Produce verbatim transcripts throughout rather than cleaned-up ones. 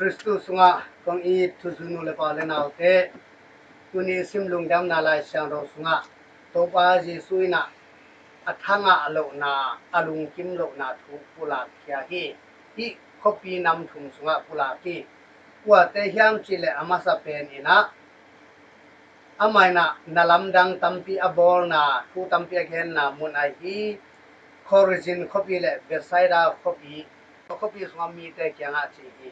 Khristu sungah kong it thuzui nu le pa le naute, tuni sim lungdamna Lai Siangtho sungah Topa Jesu in ah a thangah lohna, a lungkim lohna thu pulak khia hi. Hih khuapi nam thum sungah pulak hi. Kuate hiam cih leh a masa pen in ah amah in ah na lamdang tampi a bawlna, thu tampi a genna mun ahi hi. Khorazin khuapi le Bethsaida khuapi, khuapi sungah mite kiangah ci hi.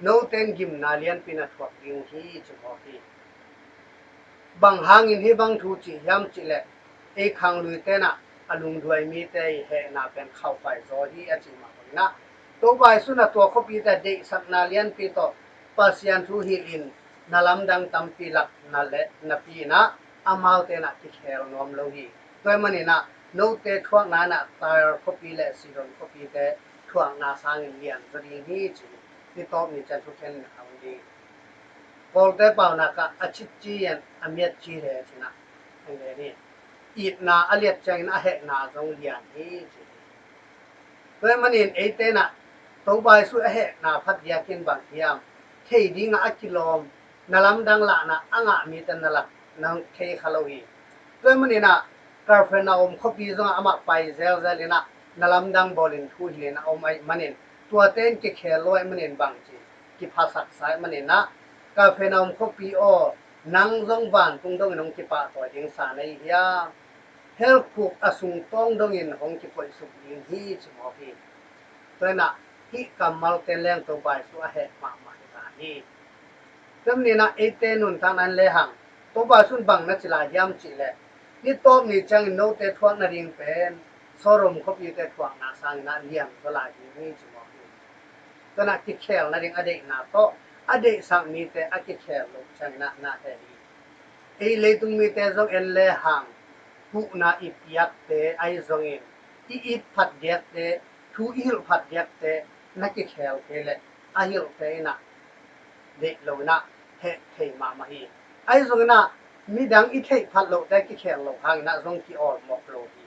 Note in gimna lianpi na thuak ding uh hi, ci mawk hi. Bang hangin hih bang thu ci hiam cih leh ei khangluite in ah a lungduai mite i hehna pen khauhpai zaw hi a ci mah bangin ah, Topa Jesu in ah tua khuapite deihsakna lianpi tawh Pasian thu hilh in na lamdang tampi lak na le napi in ah amaute in ah kikhel nuam lo hi. Tua ahih manin ah note thuakna in ah Tyre khuapi le Sidon khuapite thuakna sangin lian zaw ding hi, ci hi. Ni tawp ni ciang thukhen na khang ding. Kawlte paunak ah a citci in a miatci le ci-in ah hong gen hi. Itna a liat ciangin a hehna zong lian hi, ci hi. Tua ahih manin eite in ah Topa Jesu a hehna phat diakin bang hiam thei dingah a kilawm, na lamdang lahna a ngah mite na lak na thei kha lo hi. Tua ahih manin ah Capernaum khuapi zongah amah pai zelzel in ah na lamdang bawlin thu hilh in a om ahih manin tuate in kikhel lo ahih manin bang ci, kiphasak sa ahih manin ah, Capernaum khuapi aw, nang zong vantung dongin hong kipahtawi ding sa na hi hiam? Helkhuk a sungtawng dongin hong kikoihsuk ding hi, ci mawk hi. Tua in ah hih kammalte leng Topa Jesu a heh mahmah hi ta hi. Tua ahih manin ah eite nuntakna in lehang Topa Jesu in bang na ci lai hiam cih leh, ni tawp ni ciangin note thuak nading pen Sodom khuapite thuakna sangin ah lian zaw lai ding hi, ci mawk hi. Tua in ah kikhel nading a deihna tawh a deihsak mite a kikhel loh ciangin ah na heh hi. Ei leitung mite zong en lehang huhna i piakte ahi zongin, i it phat diakte, thu i hilh phat diakte na kikhel kei leh a hilhte in ah deih lo in ah heh thei mahmah hi. Ahi zongin ah midang i theih phat lohte kikhel loh hangin ah zong ki-awlmawh lo hi.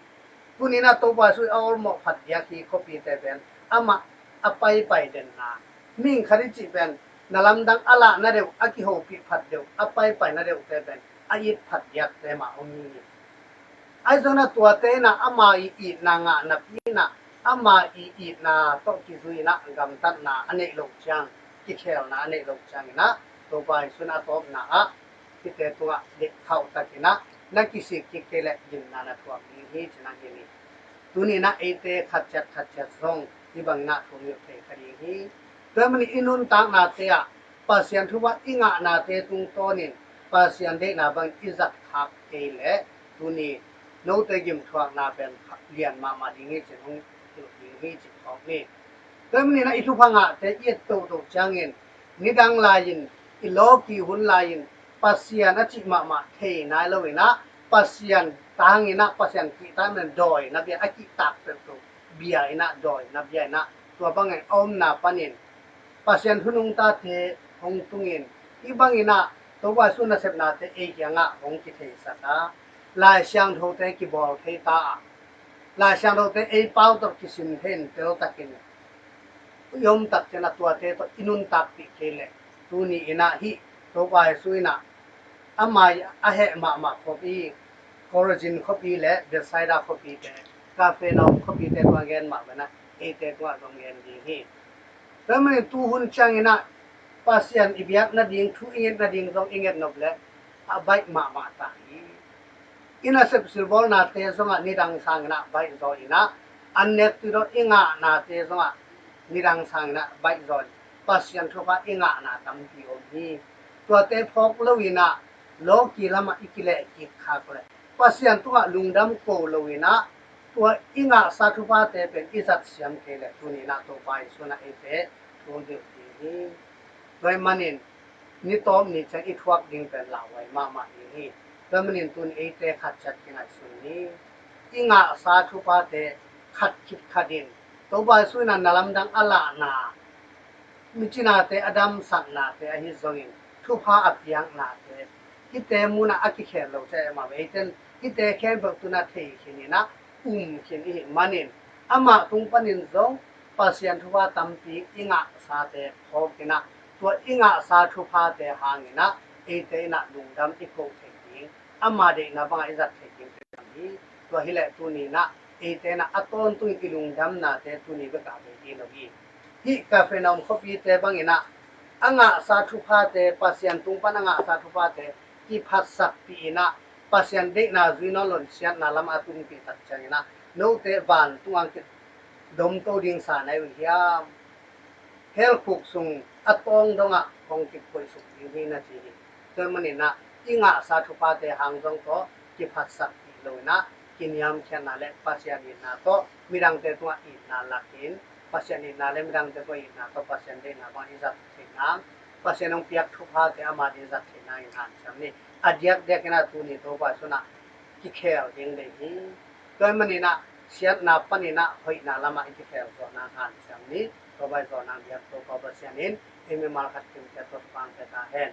Tuni in ah Topa Jesu a awlmawh phat diak hi khuapite pen amah a paipai denna, mihing khat i cih pen na lamdang a lahna deuh, a kihopih phat deuh, a paipaina deuhte pen a it phat diakte mah om hi. Ahi zongin ah tuate in ah ama i itna ngah napi in ah ama i itna tawh kizui in ah gamtatna a neih loh ciang, kikhelna a neih loh ciangin ah Topa Jesu in a tawpna ah hihte tungah deih khauh takin ah na kisik kik kei leh gimna na thuak ding hi, ci-in ah gen hi. Tuni in ah eite khat ciat khat ciat zong hih bangin ah thu hong hilh thei kha ding hi. Tua ahih manin i nuntaknate ah Pasian thupha i ngahnate tungtawnin Pasian deihna bangin i zat khak kei leh tuni note gimthuakna pen lian mahmah ding hi, ci-in hong hilh ding hi, ci phawk ni. Tua ahih manin ah i thupha ngahte i et toto ciangin nidang lai-in, i lawki hun lai-in Pasian a cih mahmah thei nai lo in ah Pasian tangin ah Pasian kihtakna dawi na bia, a kihtak peuhpeuh bia in ah dawi na bia in ah tua bangin a omna panin Pasian thu nungtate hong tungin hih bangin ah Topa Jesu nasepnate ei kiangah hong kitheisak a, Lai Siangthote kibawl thei ta a, Lai Siangthote ei pau tawh kisim thei in teltakin i om tak ciangin ah tuate tawh i nuntakpih kei leh tuni in ah hih Topa Jesu in ah ama a heh mahmah khuapi, Khorazin khuapi le Bethsaida khuapite, Capernaum khuapite tungah gen mah bangin ah eite tungah zong gen ding hi. Tua ahih manin tuhun ciangin ah Pasian i biak nading, thu i nget nading zong i nget nop leh a baih mahmah ta hi. I nasep silbawlnate zongah nidang sangin ah baih zaw in ah, an nek tui dawh i ngahnate zongah nidang sangin ah baih zaw in Pasian thupha i ngahna tampi om hi. Tuate phawk lo in ah lawki lamah i kileh kik khak leh Pasian tungah lungdam ko lo in ah tua i ngahsa thuphate pen i zat siam kei leh tuni in ah Topa Jesu in ah eite thu hong hilh ding hi. Tua ahih manin ni tawp ni ciang i thuak ding pen lauhuai mahmah ding hi. Tua ahih manin tuni eite khat ciat kingaihsun ni. I ngahsa thuphate khat khit khat in Topa Jesu in ah na lamdang a lahna, micinate a damsaknate ahi zongin thupha a piaknate, hihte munah a kikhel lo ciah mah ve. Eiten hihte khempeuh tu-in ah thei khin in ah um khin i hih manin amah tung panin zong Pasian thupha tampi i ngahsate phawk in ah Tua i ngahsa thuphate hangin ah eite in ah lungdam i koh theih ding, ama deihna bangah i zat theih ding pen hi. Tua hileh tuni in ah eite in ah a tawntungin i lungdamnate tuni bekah bei ding lo hi. Hih Kapernaum khuapite bangin ah a ngahsa thuphate, Pasian tung pan a ngahsa thuphate kiphatsakpih in ah Pasian deihna zui nawn loin siatna lamah a tunpih tak ciangin ah note vantung ang kidomto ding sa na hi uh hiam? Hell khuk sung a tawng dongah hong kikoihsuk ding hi na ci hi. Tua manin ah i ngahsa thuphate hang zong tawh kiphatsakpih lo in ah kiniamkhiatna le Pasian itna tawh midangte tungah itna lakin Pasian itna le midangte tungah itna tawh Pasian deihna bang i zat theihna, Pasian hong piak thuphate ama deih zat theihna in hanciam ni. A diakdiakin ah tuni Topa Jesu in ah kikhel ding deih hi. Tua manin ah siatna panin ah hoihna lamah i kikhel zawh nang hanciam ni. Tua bang i zawh nang diak Topa Pasian in ei mimal khat kimte tawh pangte ta hen.